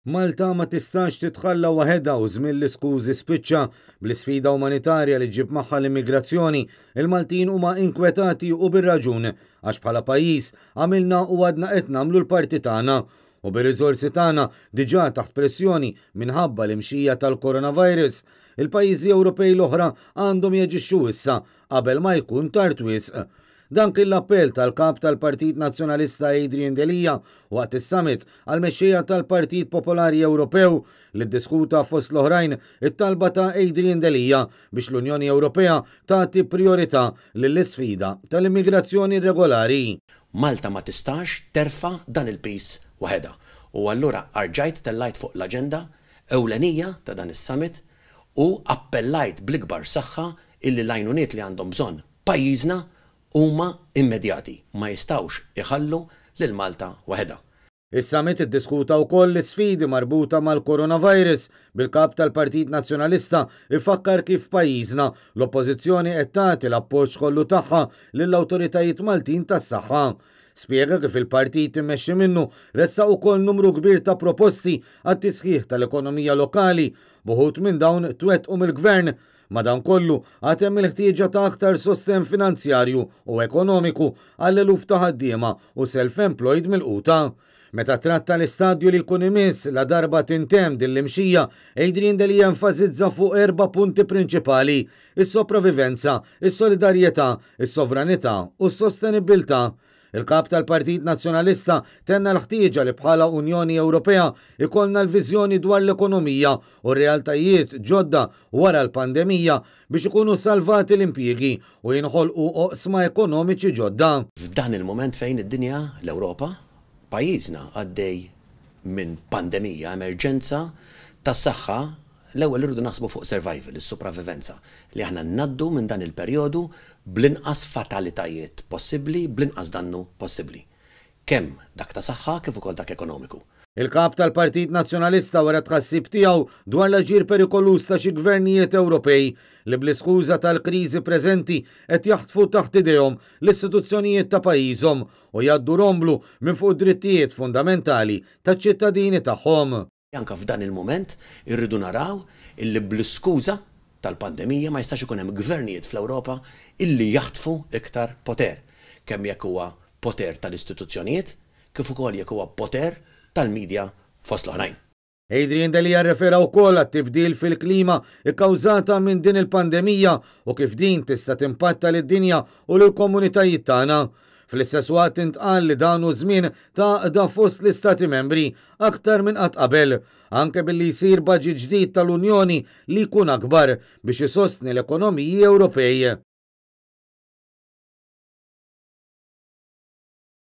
Malta ma tistax titħalla waħedha u żmien l-iskużi spiċċa. Bl-isfida umanitarja li ġġib magħha l-immigrazzjoni, il-Maltin huma inkwetati u bir-raġun, għax bħala pajjiż għamilna u għadna qed nagħmlu l-parti tagħna. U bir-riżorsi tagħna diġà taħt pressjoni minħabba l-imxija tal-coronavirus, il-pajjiżi Ewropej l-oħra għandhom jaġixxu issa qabel ma jkun tard wisq. Dan kien l-appell tal-Kap tal-Partit Nazzjonalista Adrian Delia waqt is-summit għall-mexxejja tal-Partit Popolari Ewropew li ddiskuta fost l-oħrajn it-talba ta' Adrian Delia biex l-Unjoni Ewropea tagħti prijorità lill-isfida tal-immigrazzjoni irregolari. Malta ma tistax terfa' dan il-piż waħedha u allura arġajt tellajt fuq l-aġenda ewlenija ta' dan is-summit u appellajt bl-ikbar saħħa illi l-għajnuniet li għandhom bżonn pajjiżna huma immedjati, ma jistgħux iħallu lil Malta waħedha. Is-summit iddiskuta wkoll l-isfidi marbuta mal-coronavirus, bil-Kap tal-Partit Nazzjonalista ifakkar kif f'pajjiżna l-Oppożizzjoni qed tagħti l-appoġġ kollu tagħha lill-awtoritajiet Maltin tas-saħħa. Spjega kif il-partit immexxi minnu ressaq ukoll numru kbir ta' proposti għat-tisħiħ tal-ekonomija lokali, b'uħud minn dawn twettqu mill-Gvern. Madankollu, għad hemm il-ħtieġa ta' aktar sostenn finanzjarju u ekonomiku għall-eluf ta' ħaddiema u self-employed milquta. Meta tratta l-istadju li jkun imiss ladarba tintemm din l-imxija, Adrian Delia enfasizza fuq erba' punti prinċipali, is-sopravivenza, is-solidarjetà, is-sovranità u s-sostenibbiltà. Il-Kap tal-Partit Nazzjonalista tenna l-ħtieġa li bħala Unjoni Ewropea ikollna l-viżjoni dwar l-ekonomija u r-realtajiet ġodda wara l-pandemija biex ikunu salvati l-impjiegi u jinħolqu oqsma ekonomiċi ġodda. F'dan il-mument fejn id-dinja, l-Ewropa, pajjiżna għaddej minn pandemija, emerġenza tas-saħħa, l-ewwel irridu naħsbu fuq survival, is-supravivenza, li aħna ngħaddu minn dan il-perjodu bl-inqas fatalitajiet possibbli, bl-inqas dannu possibbli. Kemm dak ta' saħħa kif ukoll dak ekonomiku. Il-Kap tal-Partit Nazzjonalista wera t-tħassib tiegħu dwar l-aġir perikoluż ta' xi gvernijiet Ewropej li bl-iskuża tal-kriżi preżenti qed jaħtfu taħt idejhom l-istituzzjonijiet ta' pajjiżhom u jgħaddu romblu minn fuq id-drittijiet fundamentali taċ-ċittadini tagħhom. Anke f'dan il-mument irridu naraw illi bl-iskuża tal-pandemija ma jistax ikun hemm gvernijiet fl-Ewropa illi jaħtfu iktar poter, kemm jekk huwa poter tal-istituzzjonijiet kif ukoll jekk huwa poter tal-media fost l-oħrajn. Adrian Delia rrefera wkoll għat-tibdil fil-klima kkawżata minn din il-pandemija u kif din tista' timpatta lid-dinja u lill-komunitajiet tagħna. Fl-istess waqt intqal li dan hu żmien ta' għaqda fost l-Istati Membri aktar minn qatt qabel, anke billi jsir baġit ġdid tal-Unjoni li jkun akbar biex isostni l-ekonomiji Ewropej.